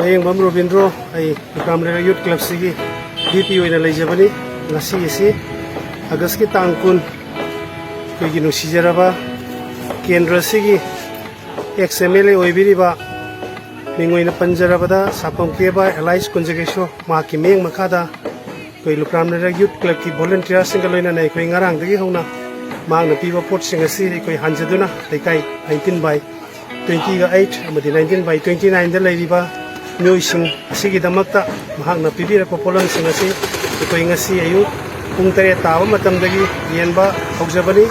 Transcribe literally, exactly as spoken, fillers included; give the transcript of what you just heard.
ꯂꯥꯌꯦꯡꯕꯝ ꯔꯣꯕꯤꯟꯗ꯭ꯔꯣ, ꯑꯩ ꯂꯨꯈ꯭ꯔꯥꯝ ꯂꯩꯔꯛ ꯌꯨꯠ ꯀ꯭ꯂꯕꯁꯤꯒꯤ V P ꯑꯣꯏꯅ ꯂꯩꯖꯕꯅꯤ꯫ ꯉꯁꯤ ꯑꯁꯤ ꯑꯥꯒꯁꯀꯤ ꯇꯥꯡ ꯀꯨꯟ, ꯑꯩꯈꯣꯏꯒꯤ ꯅꯨꯡꯁꯤꯖꯔꯕ ꯀꯦꯟꯗ꯭ꯔ ꯑꯁꯤꯒꯤ ꯑꯦꯛꯁ ꯑꯦꯝ ꯑꯦꯜ ꯑꯦ ꯑꯣꯏꯕꯤꯔꯤꯕ, ꯃꯤꯡ ꯑꯣꯏꯅ ꯄꯟꯖꯔꯕꯗ ꯁꯥꯄꯝ ꯀꯦꯕ ꯑꯦꯂꯥꯏꯁ ꯀꯨꯟꯖꯒꯦꯁꯣ, ꯃꯍꯥꯛꯀꯤ ꯃꯤꯠꯌꯦꯡ ꯃꯈꯥꯗ ꯑꯩꯈꯣꯏ ꯂꯨꯈ꯭ꯔꯥꯝ ꯂꯩꯔꯛ ꯌꯨꯠ ꯀ꯭ꯂꯕꯀꯤ ꯚꯣꯂꯨꯟꯇꯤꯌꯔꯁꯤꯡꯒ ꯂꯣꯏꯅꯅ ꯑꯩꯈꯣꯏ ꯉꯔꯥꯡꯗꯒꯤ ꯍꯧꯅ ꯃꯍꯥꯛꯅ ꯄꯤꯕ ꯄꯣꯠꯁꯤꯡ ꯑꯁꯤ ꯑꯩꯈꯣꯏ ꯍꯟꯖꯗꯨꯅ ꯂꯩꯀꯥꯏ nineteen by twenty-eight ꯑꯃꯗꯤ nineteen by twenty-nine ꯗ ꯂꯩꯔꯤꯕ ꯃꯤꯑꯣꯏꯁꯤꯡ ꯑꯁꯤꯒꯤꯗꯃꯛꯇ ꯃꯍꯥꯛꯅ ꯄꯤꯕꯤꯔꯛꯄ ꯄꯣꯠꯂꯝꯁꯤꯡ ꯑꯁꯤ ꯑꯩꯈꯣꯏ ꯉꯁꯤ ꯑꯌꯨꯛ ꯄꯨꯡ ꯇꯔꯦꯠ ꯇꯥꯕ ꯃꯇꯝꯗꯒꯤ ꯌꯦꯟꯕ ꯍꯧꯖꯕꯅꯤ꯫